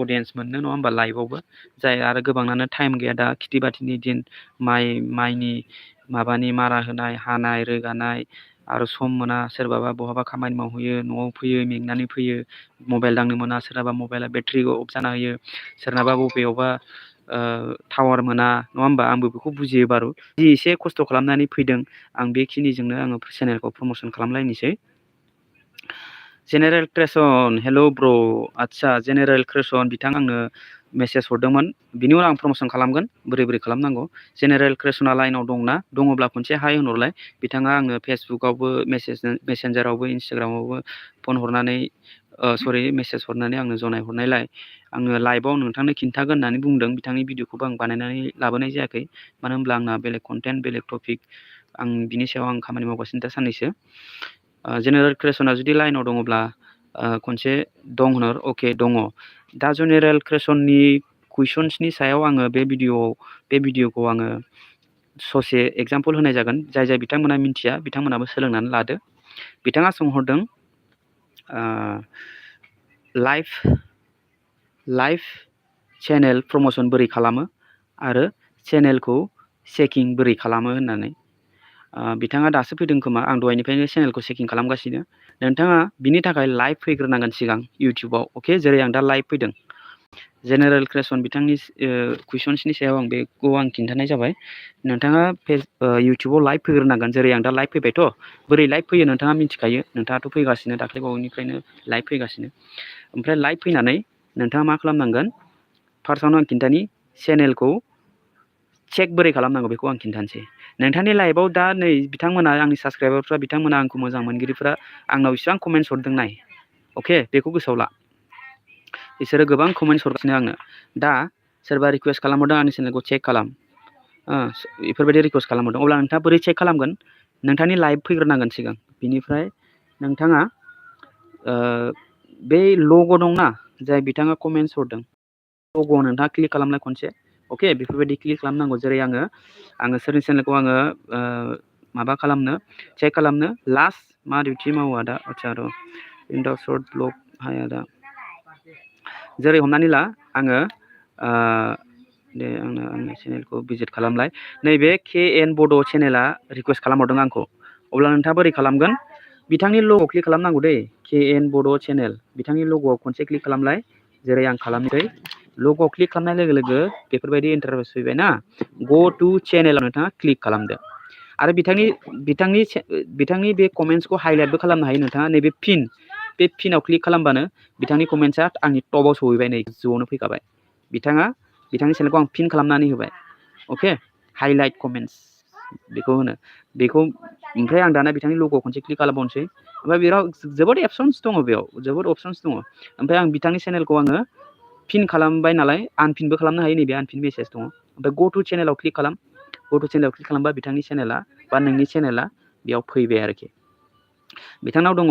अडियेन्स मोननो नङा होमबा लाइभआवबो जाय आरो गोबाङानो टाइम गैया दा खेथि बाथिनि दिन माइनि माबानि मारा होनाय हानाय रोगानाय आरो सम मोना, सोरबाबा बहाबा खामानि मावहैयो, न'आव फैयो, मेंनानै फैयो, मबाइल दांनो मोना, सोरहाबा मबाइला बेटारि अफ जाना होयो, सोरनाबा बबेयावबा टावार मोना, नङा होमबा? आंबो बेखौ बुजियो बारु। जि एसे खस्थ' खालामनानै फैदों, आं बेखिनिजोंनो आङो चेनेलखौ प्रम'सन खालामलायनोसै। जेनेरेल क्रेसन, हेल' ब्र', आदसा जेनेरेल क्रेसन बिथां आंनो मेसेज हरदोंमोन, बिनि उनाव आं प्रम'सन खालामगोन, बोरै खालामनांगौ। जेनेरेल क्रेसना लाइनाव दंना? दङब्ला खनसे हाय होनहरलाय। बिथाङा आंनो फेसबुकआवबो मेसेन्जारावबो इन्सटाग्रामावबो फन हरनानै मेसेज हरनानै आंनो जनायहरनायलाय आङो लाइभआव नोंथांनो खिन्थागोन होननानै बुंदों। बिथांनि भिडिअखौबो आं बानायनानै लाबोनाय जायाखै, मानो होनब्ला आंना बेलेग कन्टेन्ट, बेलेग टपिक, आं बिनि सायाव आं खामानि मावगासिनो दा साननैसो। जेनेरेल क्रेसना जुदि लाइनाव दङब्ला खनसे दं होनहर। अके, दङ। दा जेनेरेल क्रेसननि कुइसन्सनि सायाव आङो बे भिडिअखौ आङो ससे एगजामपोल होनाय जागोन। जाय बिथांमोना मिन्थिया बिथांमोनाबो सोलोंनानै लादो। बिथाङा सोंहरदों लाइभ चेनेल प्रम'सन बोरै खालामो आरो चेनेलखौ चेकिं बोरै खालामो होननानै। बिथाङा दासो फैदों खोमा, आं दहायनिफ्रायनो चेनेलखौ चेकिं खालामगासिनो। नोंथाङा बिनि थाखाय लाइभ फैग्रोनांगोन सिगां इउटुबाव। अके, जेरै आं दा लाइभ फैदों। जेनेरेल क्रेसन बिथांनि कुइसन्सनि सायाव आं बेखौ खिन्थानाय जाबाय। नोंथाङा इउटुबाव लाइभ फैग्रोनांगोन, जेरै आं दा लाइभ फैबायथ'। बोरै लाइभ फैयो नोंथाङा मिथिखायो, नोंथाङाथ' फैगासिनो, दाख्लैबावैनिफ्रायनो लाइभ फैगासिनो। ओमफ्राय लाइभ फैनानै नोंथाङा मा खालामनांगोन? फार्स्टआवनो आं खिन्थानि, चेनेलखौ चेक बोरै खालामनांगौ बेखौ आं खिन्थानोसै। नोंथांनि लाइभआव दा नै बिथांमोना, आंनि साबसक्राइबारफ्रा, बिथांमोना आंखौ मोजां मोनगिरिफ्रा आंनाव इसिबां कमेन्ट्स हरदों नाय। अके, बेखौ गोसोआव ला। बिसोरो गोबां कमेन्ट्स हरगासिनो आंनो। दा सोरबा रिकुवेस्ट खालामहरदों आंनि चेनेलखौ चेक खालाम, बेफोरबायदि रिकुवेस्ट खालामहरदों। अब्ला नोंथाङा बोरै चेक खालामगोन? नोंथांनि लाइभ फैग्रोनांगोन सिगां। बिनिफ्राय नोंथाङा बे लग' दंना, जाय बिथाङा कमेन्ट्स हरदों, लग'आव नोंथाङा क्लिक खालामलाय खनसे। अके, बेफोरबायदि क्लिक खालामनांगौ। जेरै आङो सोरनि चेनेलखौ आङो माबा खालामनो, चेक खालामनो लास्ट मा डिउटि मावो आदा? आदसा र' इन्डाव सर्ट ब्लग हाय आदा। जेरै हमनानै ला आङो दे आंनि चेनेलखौ भिजिट खालामलाय। नैबे KN बड' चेनेला रिकुवेस्ट खालामहरदों आंखौ। अब्ला नोंथाङा बोरै खालामगोन? बिथांनि लग'आव क्लिक खालामनांगौ दै। KN बड' चेनेल, बिथांनि लग'आव खनसे क्लिक खालामलाय। जेरै आं खालामसै। लग'आव क्लिक खालामनाय लोगो लोगो बेफोरबायदि इन्टारफेस फैबाय ना। ग' टु चेनेलाव नोंथाङा क्लिक खालामदो। आरो बिथांनि बे कमेन्ट्सखौ हाइलाइटबो खालामनो हायो नोंथाङा। नैबे बे फिनाव क्लिक खालामबानो बिथांनि कमेन्ट्सआ आंनि टपाव सहैबाय, नै गोजौआवनो फैखाबाय। बिथांनि चेनेलखौ आं पिन खालामनानै होबाय। अके, हाइलाइट कमेन्ट्स बेखौ होनो। बेखौ ओमफ्राय आं दाना बिथांनि लग'आव खनसे क्लिक खालामबावनोसै। ओमफ्राय बेयाव जोबोद अपसन्स दङ, ओमफ्राय आं बिथांनि चेनेलखौ आङो पिन खालामबाय नालाय, आनपिनबो खालामनो हायो। नैबे आनपिन मेसेज दङ। ओमफ्राय ग' टु चेनेलाव क्लिक खालाम। ग' टु चेनेलाव क्लिक खालामबा बिथांनि चेनेला बा नोंनि चेनेला बेयाव फैबाय आरोखि। बिथांनाव दङ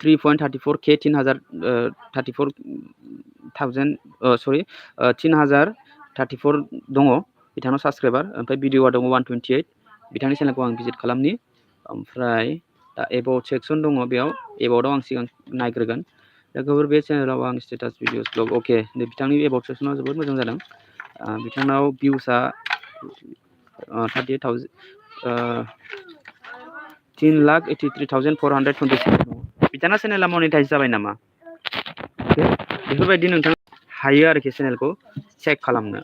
3.34K 3034 दङ बिथांनाव साबसक्राइबार। ओमफ्राय भिडिअआ दङ 128। बिथांनि चेनेलखौ आं भिजिट खालामनि। ओमफ्राय दा एबाउट सेक्सन दङ, बेयाव एबाउटआव आं सिगां नायग्रोगोन। लोगोफोर, बे चेनेलाव आं स्टेटास भिडिअस ब्लग। अके, बिथांनि एबाउट सेक्सनाव जोबोद मोजां जादों। बिथांनाव भिउसआ 3,83,426 दङ। बिथाङा चेनेला मनिटाइज जाबाय नामा? बेफोरबायदि नोंथाङा हायो आरोखि चेनेलखौ चेक खालामनो।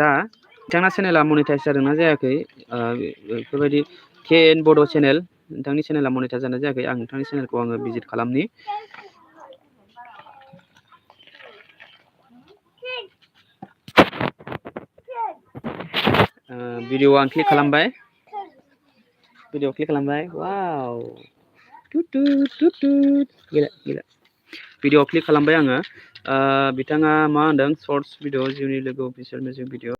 दा बिथाङा चेनेला मनिटाइज जादोंना जायाखै, बेफोरबायदि KN बड' चेनेल, नोंथांनि चेनेला मनिटाइज जादोंना जायाखै, आं नोंथांनि चेनेलखौ आङो भिजिट खालामनि। भिडिअ आं क्लिक खालामबाय। वाव, गैला। भिडिअ क्लिक खालामबाय आङो। बिथाङा मा होनदों? सर्ट्स भिडिअ, जिउनि लोगो अफिसियेल मिउजिक भिडिअ,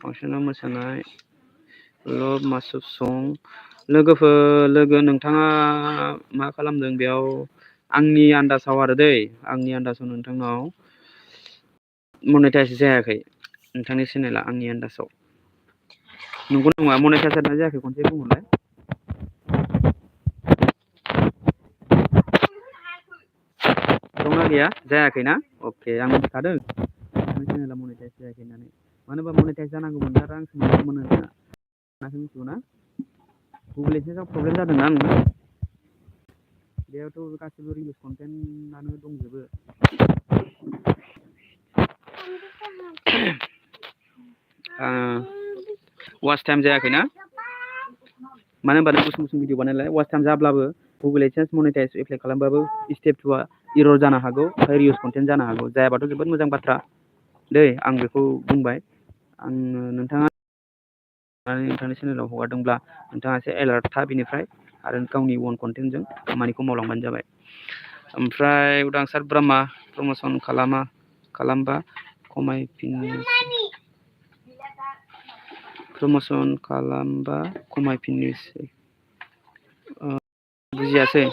फांसनाव मोसानाय, लभ मासुब सं। लोगो नोंथाङा मा खालामदों बेयाव? आंनि आन्दाजाव आरो दै, आंनि आन्दाजाव नोंथांनाव मनिटाइज जायाखै नोंथांनि चेनेला, आंनि आन्दाजाव। नंगौ नङा? मनिटाइज जादोंना जायाखै खनसे बुंहरलाय। दंना गैया? जायाखैना? अके, आं मिथिखादों नोंथांनि चेनेला मनिटाइज जायाखै होननानै। मानो होनबा मनिटाइज जानांगौमोन, दा रांसो मोनगौमोन नोंथाङा। मिथिगौ ना गुगोल एडसेन्सआव प्रब्लेम जादोंना आंना बेयावथ' गासिबो रिलिज कन्टेन्टआनो दंजोबो वाच टाइम जायाखैना मानो होनबा गुसुं गुसुं भिडिअ बानायलाय वाच टाइम जाब्लाबो गुगोल एडसेन्स मनिटाइज एप्लाइ खालामबाबो स्टेप 2आ इरर जानो हागौ ओमफ्राय रिउस कन्टेन्ट जानो हागौ जायाबाथ' जोबोद मोजां बाथ्रा दै आं बेखौ बुंबाय आङो नोंथाङा नोंथांनि चेनेलाव हगारदोंब्ला नोंथाङा एसे एलार्ट था बेनिफ्राय आरो गावनि अन कन्टेन्टजों खामानिखौ मावलांबानो जाबाय ओमफ्राय उदांसार ब्रह्मा प्रमसन खालामबा खमायफिननोसै बुजियासै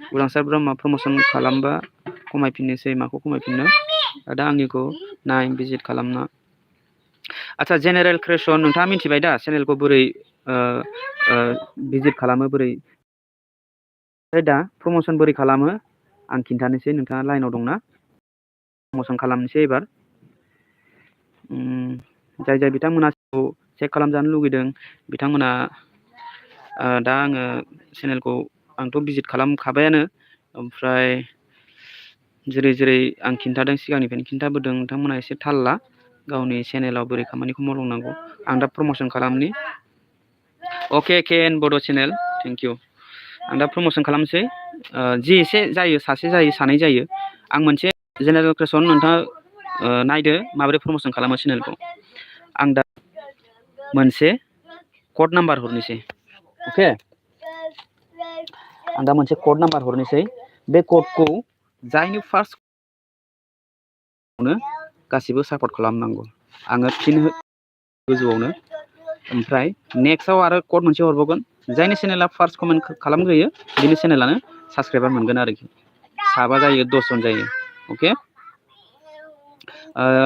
उदांसार ब्रह्मा प्रमसन खालामबा खमायफिननोसै माखौ खमायफिननो दा आंनिखौ नाय भिजिट खालामना आচ্ছা जेनेरेल क्रिएसन नोंथाङा मिथिबाय दा चेनेलखौ बोरै भिजिट खालामो बोरै ओमफ्राय दा प्रमसन बोरै खालामो आं खिन्थानोसै नोंथाङा लाइनाव दंना प्रमसन खालामनोसै एबार जाय जाय बिथांमोना चेक खालामजानो लुगैदों बिथांमोना दा आङो चेनेलखौ आंथ' भिजिट खालामखाबायानो ओमफ्राय जेरै जेरै आं खिन्थादों सिगांनिफ्रायनो खिन्थाबोदों नोंथांमोना एसे थाल ला गावनि चेनेलाव बोरै खामानिखौ मावलांनांगौ आं दा प्रमसन खालामनि अके केएन बड' चेनेल थेंक इउ आं दा प्रमसन खालामसै जि एसे जायो सासे जायो सानै जायो आं मोनसे जेनेरेल क्रिएसन नोंथाङा नायदो माबोरै प्रमसन खालामो चेनेलखौ आं दा मोनसे कड नाम्बार हरनोसै अके आं दा मोनसे कड नाम्बार हरनोसै बे कडखौ जायनो फार्स्ट गासिबो सापर्ट खालामनांगौ आङो फिन गोजौआवनो ओमफ्राय नेक्स्टआव आरो कड मोनसे हरबावगोन जायनि चेनेला फार्स्ट कमेन्ट खालामग्रोयो बेनि चेनेलानो साबसक्राइबार मोनगोन आरोखि साबा जायो 10 जन जायो अके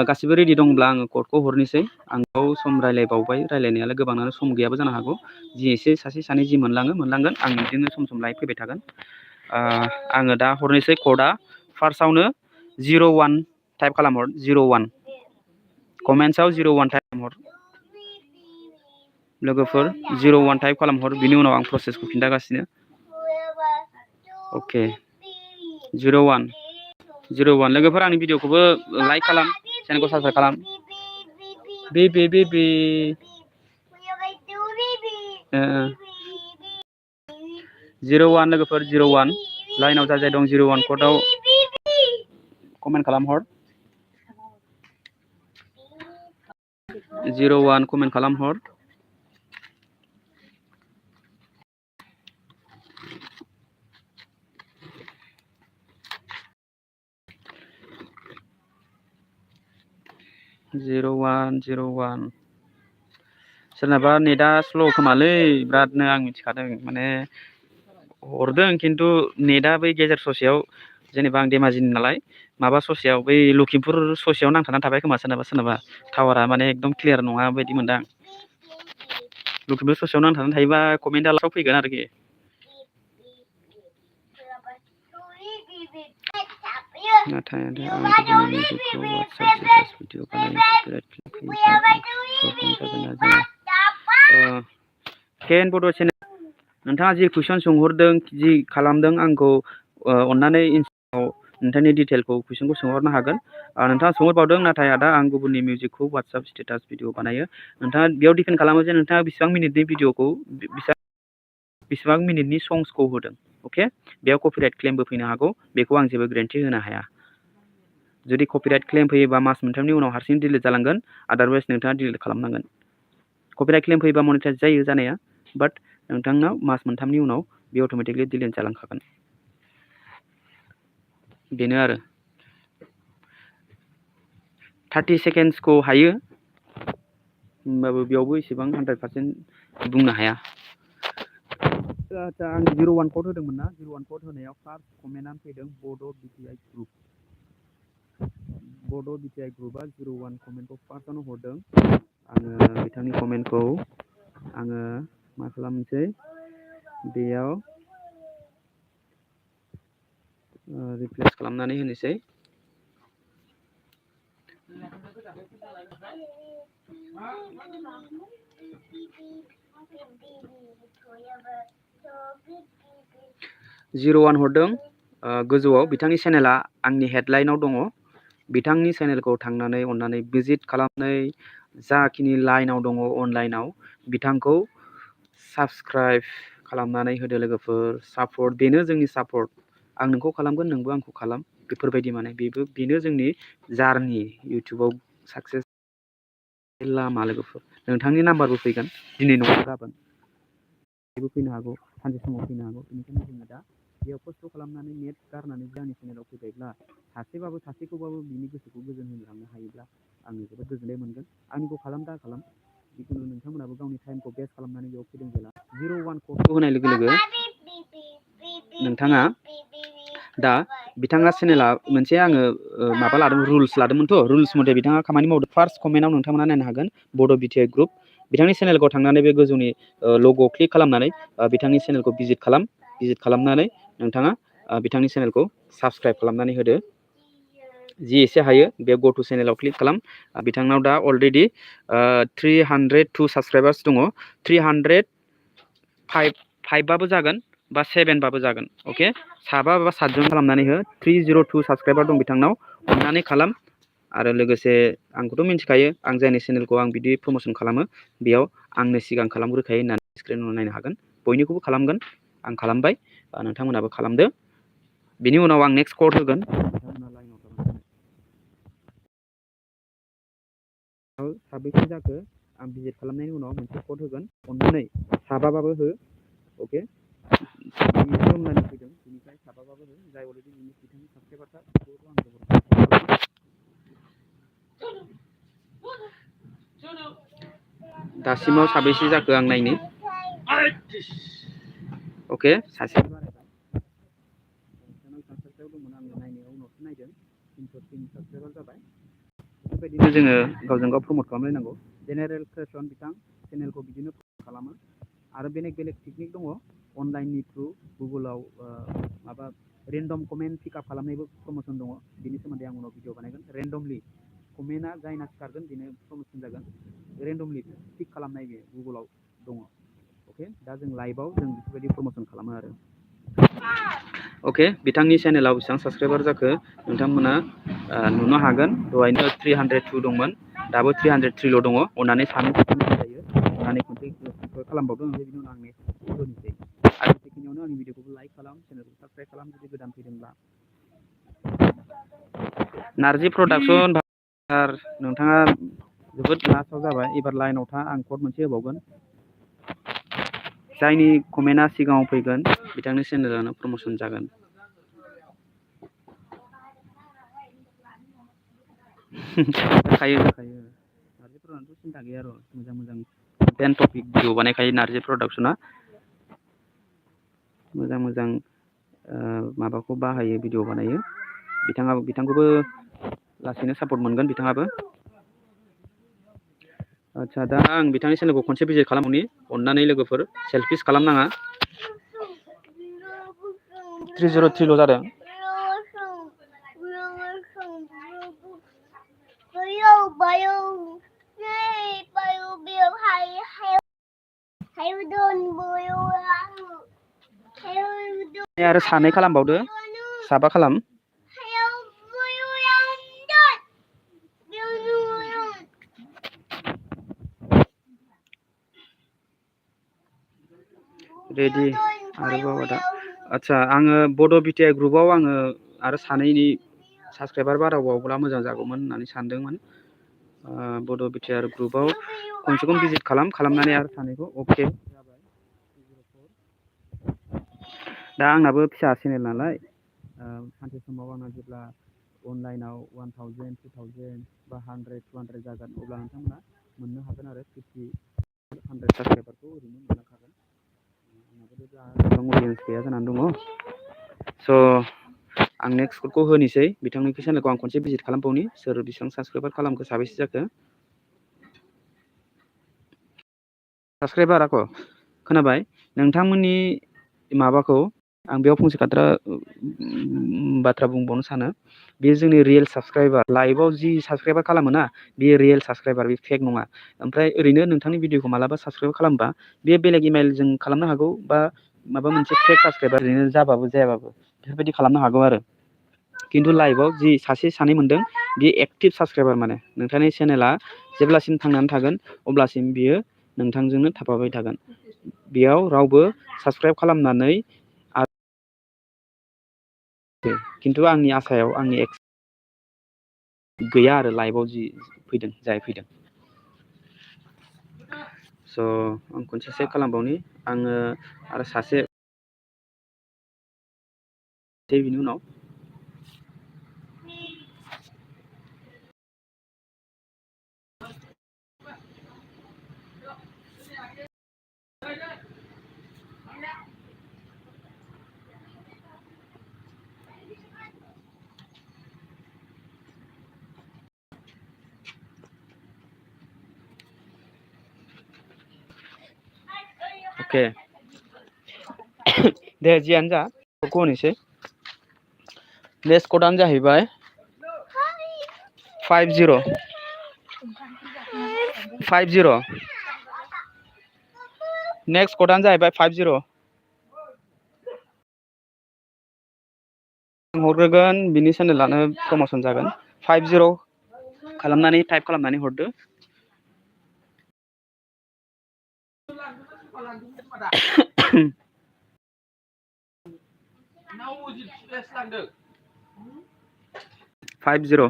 गासिबो रेडि दंब्ला आङो कडखौ हरनोसै आंखौ सम रायलायबावबाय रायलायनायालाय गोबाङानो सम गैयाबो जानो हागौ जि एसे सासे सानै जि मोनलांगोन आं बिदिनो सम सम लाइभ फैबाय थागोन आङो दा हरनोसै कडआ फार्स्टआवनो 01 टाइप खालामहर 01 कमेन्ट्सआव 01 टाइप खालामहर लोगोफोर 01 टाइप खालामहर बिनि उनाव आं प्रसेसखौ खिन्थागासिनो अके 01 लोगोफोर आंनि भिडिअखौबो लाइक खालाम चेनेलखौ साबसक्राइब खालाम बे 01 लोगोफोर 01 लाइनाव जाय दं 01 कडाव कमेन्ट खालामहर 01 कमेन्ट खालामहर सोरनाबा नेटआ स्ल' खोमालै बिरादनो आं मिथिखादों माने हरदों खिन्थु नेटआ बै गेजेर ससेयाव जेनेबा आं धेमाजिनि नालाय माबा ससेयाव बै लखिमपुर ससेयाव नांथानानै थाबाय खोमा सोरनाबा टावारा माने एकदम क्लियार नङा बायदि मोनदां लखिमपुर ससेयाव नांथानानै थायोबा कमेन्टआ लास्टआव फैगोन आरोखि नाथाय केएन बड' चेनेल नोंथाङा जि कुइसन सोंहरदों जि खालामदों आंखौ अननानै इन्स्टाग्रामाव नोंथांनि डिटेलखौ कुइसनखौ सोंहरनो हागोन नोंथाङा सोंहरबावदों नाथाय आदा आं गुबुननि मिउजिकखौ वाट्सएप स्टेटास भिडिअ बानायो नोंथाङा बेयाव डिपेन्ड खालामो जे नोंथाङा बेसेबां मिनिटनि भिडिअखौ बेसेबां मिनिटनि संसखौ होदों अके बेयाव कपिराइट क्लेमबो फैनो हागौ बेखौ आं जेबो ग्रेन्टि होनो हाया जुदि कपिराइट क्लेम फैयोबा मास मोनथामनि उनाव हारसिं डिलिट जालांगोन आदारवाइस नोंथाङा डिलिट खालामनांगोन कपिराइट क्लेम फैयोबा मनिटाइज जायो जानाया बाट नोंथांनाव मास मोनथामनि उनाव बे अट'मेटिकलि डिलिट जालांखागोन बेनो आरो 30 सेकेन्डसखौ हायो होमबाबो बेयावबो एसेबां 100% बुंनो हाया आं 01 कड होदोंमोन ना 01 कड होनायाव फार्स्ट कमेन्टआनो फैदों बड' बिटिआइ ग्रुपआ 01 कमेन्टखौ फार्स्टआवनो हरदों आङो बिथांनि कमेन्टखौ आङो मा खालामनोसै बेयाव रिप्लेस खालामनानै होनोसै 01 हरदों गोजौआव बिथांनि चेनेला आंनि हेडलाइनाव दङ। बिथांनि चेनेलखौ थांनानै अननानै भिजिट खालामनानै जाखिनि लाइनाव दङ अनलाइनाव बिथांखौ साबस्क्राइब खालामनानै होदो लोगोफोर। सापर्ट, बेनो जोंनि सापर्ट। आं नोंखौ खालामगोन, नोंबो आंखौ खालाम, बेफोरबायदि माने बेनो जोंनि जार्नि इउटुबाव साक्सेस लामा लोगोफोर। नोंथांनि नाम्बारबो फैगोन दिनै नङा गाबोन, बेबो फैनो हागौ, सानसे समाव फैनो हागौ। बेनिखायनो जोङो दा बेयाव खस्थ' खालामनानै नेट गारनानै आंनि चेनेलाव फैबायब्ला सासेखौबाबो बिनि गोसोखौ गोजोन होनो हायोब्ला आङो जोबोद गोजोननाय मोनगोन। आंनिखौ खालाम दा खालाम, जिखुनु नोंथांमोनाबो गावनि टाइमखौ बेस्ट खालामनानै बेयाव फैदों जेला 01 कर्डखौ होनाय लोगो लोगो नोंथाङा दा बिथाङा चेनेला मोनसे आङो माबा लादों, रुल्स लादोंमोनथ'। रुल्स मथे बिथाङा खामानि मावदों। फार्स्ट कमेन्टआव नोंथांमोना नायनो हागोन बड' बिटिआइ ग्रुप। बिथांनि चेनेलखौ थांनानै बे गोजौनि ल'ग'आव क्लिक खालामनानै बिथांनि चेनेलखौ भिजिट खालामनानै नोंथाङा बिथांनि चेनेलखौ साबस्क्राइब खालामनानै होदो। जि एसे हायो बे ग'टु चेनेलाव क्लिक खालाम। बिथांनाव दा अलरेडि 302 साबस्क्राइबार्स दङ। 305 बाबो जागोन बा 7 बाबो जागोन। अके, साबा बा 7 जन खालामनानै हो। 302 साबस्क्राइबार दं बिथांनाव, अननानै खालाम। आरो लोगोसे आंखौथ' मिथिखायो, आं जायनि चेनेलखौ आं बिदि प्रम'सन खालामो बेयाव आंनो सिगां खालामग्रोखायो होननानै स्क्रिनाव नायनो हागोन। बयनिखौबो खालामगोन, आं खालामबाय, नोंथांमोनाबो खालामदो। बिनि उनाव आं नेक्स्ट कर्ड होगोन। साबेसे जाखो आं भिजिट खालामनायनि उनाव मोनसे कर्ड होगोन। अननानै साबाबाबो हो। अके, फैदों बेनिफ्राय साबाबाबो हो। जाय अलरेडि बिथांनि साबस्क्राइबारखा बेखौथ' आं जबर दासिमाव साबेसे जाखो आं नायनि। अके, सासे बारायबाय। साबस्क्राइबार दंमोन, आङो नायनायाव उनावसो नायदों। 303 साबस्क्राइबार जाबाय। बेफोरबायदिनो जोङो गावजों गाव प्रमट खालामलायनांगौ। जेनेरेल क्रिएसन बिथां चेनेलखौ बिदिनो प्रमट खालामो। आरो बेलेग टेकनिक दङ अनलाइननि थ्रु गुगोलाव माबा रेन्डम कमेन्ट पिकआप खालामनायबो प्रम'सन दङ। बिनि सोमोन्दै आं उनाव भिडिअ बानायगोन। रेन्डमलि कमेन्टआ जायना सिखारगोन बेनो प्रम'सन जागोन। रेन्डमलि पिक खालामनाय बे गुगोलाव दङ। अके, दा जों लाइभआव जों बेफोरबायदि प्रम'सन खालामो आरो। अके, बिथांनि चेनेलाव बेसेबां साबस्क्राइबार जाखो नोंथांमोना नुनो हागोन। दहायनो 302 दंमोन, दाबो 303ल' दङ। अननानै सानै जायो, अननानै खनसे खालामबावदो। ओमफ्राय बिनि उनाव आं नेक्स्ट होनोसै। आरो बेखिनियावनो आंनि भिडिअखौबो लाइक खालाम, चेनेलखौ साबस्क्राइब खालाम जुदि गोदान फैदोंब्ला। नारजि प्रडाक्सन नोंथाङा जोबोद लास्टआव जाबाय। एबार लाइनाव था, आं कर्ड मोनसे होबावगोन। जायनि कमेन्टआ सिगाङाव फैगोन बिथांनि चेनेलानो प्रम'सन जागोन। जाखायो नारजि प्रडाक्सनथ' सिन्था गैया र'। मोजां कन्टेन्ट टपिक भिडिअ बानायखायो नारजि प्रडाक्सना। मोजां माबाखौ बाहायो, भिडिअ बानायो। बिथांखौबो लासैनो सापर्ट मोनगोन बिथाङाबो। आदसा, दा आं बिथांनि चेनेलखौ खनसे भिजिट खालामबावनि। अननानै लोगोफोर सेलफिस खालामनाङा। 303ल' जादों। आरो सानै खालामबावदो, साबा खालाम। रेडि आरोबाव दा। आदसा, आङो बड' बिटिआइ ग्रुपआव आङो आरो सानैनि साबस्क्राइबार बारायबावब्ला मोजां जागौमोन होननानै सानदोंमोन। बड' बिटिआइ ग्रुपआव खमसे खम भिजिट खालामनानै आरो सानैखौ। अके जाबाय। दा आंनाबो फिसा चेनेल नालाय, सानसे समाव आंना जेब्ला अनलाइनाव 1000, 2000 बा 100, 200 जागोन, अब्ला नोंथांमोना मोननो हागोन आरो 50, 100 साबस्क्राइबारखौ ओरैनो मोनलांखागोन। गोबां अडियेन्स गैया जानानै दङ। स' आं नेक्स्ट कर्डखौ होनोसै। बिथांनि चेनेलखौ आं खनसे भिजिट खालामबावनि। सोर बेसेबां साबस्क्राइबार खालामखो, साबेसे जाखो। साबस्क्राइबाराखौ खोनाबाय नोंथांमोननि माबाखौ आं बेयाव फंसे बाथ्रा बुंबावनो सानो बे जोंनि रियेल साबसक्राइबार लाइभआव जि साबसक्राइबार खालामोना बे रियेल साबसक्राइबार बे फेक नङा ओमफ्राय ओरैनो नोंथांनि भिडिअखौ मालाबा साबसक्राइब खालामबा बे बेलेग इमेलजों खालामनो हागौ बा माबा मोनसे फेक साबसक्राइबार ओरैनो जाबाबो जायाबाबो बेफोरबायदि खालामनो हागौ आरो खिन्थु लाइभआव जि सासे सानै मोनदों बे एक्टिभ साबसक्राइबार माने नोंथांनि चेनेला जेब्लासिम थांनानै थागोन अब्लासिम बियो नोंथांजोंनो थाफाबाय थागोन बेयाव रावबो साबसक्राइब खालामनानै खिन्थु आंनि आसायाव आंनि गैया आरो लाइभआव जि फैदों जाय फैदों स' आं खनसे चेक खालामबावनि आङो आरो सासे बिनि उनाव अके दे जियानो जा बेखौ होनोसै नेक्स्ट कडानो जाहैबाय 50 नेक्स्ट कडानो जाहैबाय 50 हरग्रोगोन बिनि चेनेलानो प्रमसन जागोन 50 खालामनानै टाइप खालामनानै हरदो फाइभ जिर'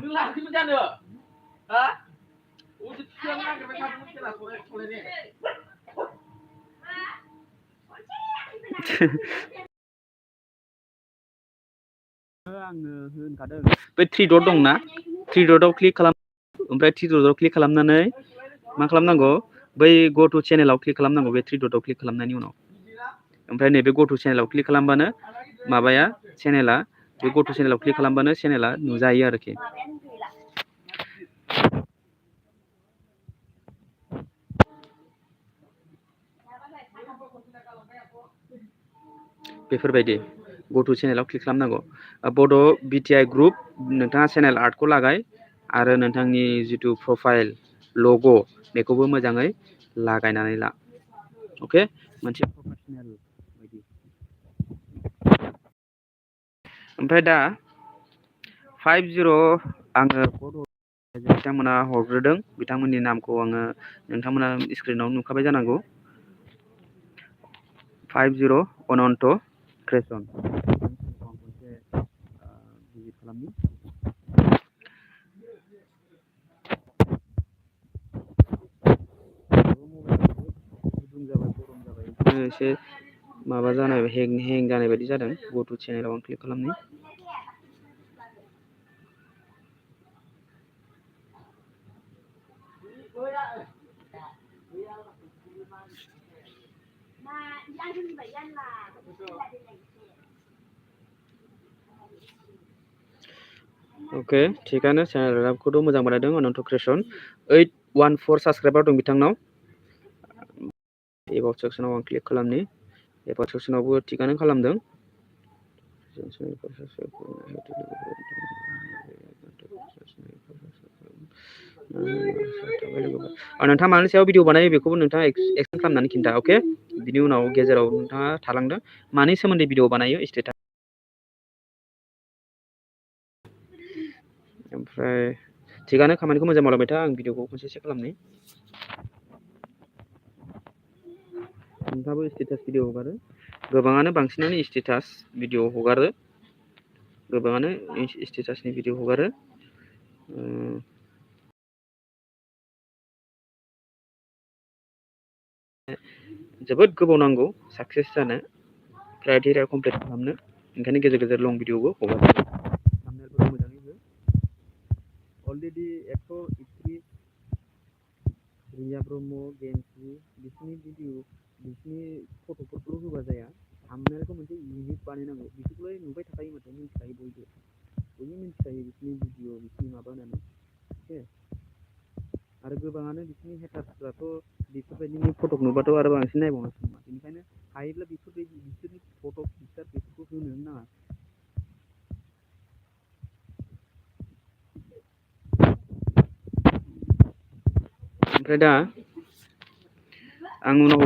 आङो होनखादों बै 3 डट दंना 3 डटआव क्लिक खालाम ओमफ्राय 3 डटआव क्लिक खालामनानै मा खालामनांगौ बै गटु चेनेलाव क्लिक खालामनांगौ बे 3 डटआव क्लिक खालामनायनि उनाव ओमफ्राय नैबे गटु चेनेलाव क्लिक खालामबानो माबाया चेनेला बे गटु चेनेलाव क्लिक खालामबानो चेनेला नुजायो आरोखि बेफोरबायदि गटु चेनेलाव क्लिक खालामनांगौ बड' बिटिआइ ग्रुप नोंथाङा चेनेल आर्टखौ लागाय आरो नोंथांनि जिथु प्रफाइल लग' बेखौबो मोजाङै लागायनानै ला अके मोनसे प्रफेसनेल बायदि ओमफ्राय दा 50 आङो बिथांमोना हरग्रोदों बिथांमोननि नामखौ आङो नोंथांमोना स्क्रिनाव नुखाबाय जानांगौ 50 अनन्त क्रेसन भिजिट खालामनि गुदुं जाबाय गरम जाबाय बिदिनो एसे माबा जानाय हें जानाय बायदि जादों गटु चेनेलाव आं क्लिक खालामनि अके थिगानो चेनेलखौथ' मोजां बानायदों अनन्त क्रेसन 814 साबसक्राइबार दं बिथांनाव एबाउट सेक्सनाव आं क्लिक खालामनि एबाउट सेक्सनावबो थिगानो खालामदों नोंथाङा मानि सायाव भिडिअ बानायो बेखौबो नोंथाङा एक्सप्लेन खालामनानै खिन्था अके बिनि उनाव गेजेराव नोंथाङा थालांदों मानि सोमोन्दै भिडिअ बानायो स्टेटास ओमफ्राय थिगानो खामानिखौ मोजां मावलांबाय था आं भिडिअखौ खनसे चेक खालामनि नोंथाङाबो स्टेटास भिडिअ हगारो गोबाङानो बांसिनानो स्टेटास भिडिअ हगारो गोबाङानो स्टेटासनि भिडिअ हगारो जोबोद गोबाव नांगौ साक्सेस जानो क्राइटेरिया कमप्लिट खालामनो ओंखायनो गेजेर गेजेर लं भिडिअबो हगारो थाम्बनेलफोरखौ मोजाङै हो अलरेडि 131 रिया ब्रह्म गेमस्रि बिसोरनि भिडिअ बिसोरनि फट'फोरखौल' होबा जाया थाम्बनेलखौ मोनसे इउनिक बानायनांगौ बिसोरखौलाय नुबाय थाखायो माथो मिन्थिखायो बयबो मिन्थिखायो बिसोरनि भिडिअ बिसोरनि माबा होननानै अके आरो गोबाङानो बिसोरनि हेटार्सफ्राथ' बेफोरबायदिनि फटक नुबाथ' आरो बांसिन नायबावनोसो नङा बेनिखायनो हायोब्ला बेफोरबायदि बिसोरनि फट' पिक्सार बेफोरखौ होनो नाङा। ओमफ्राय दा आं उनाव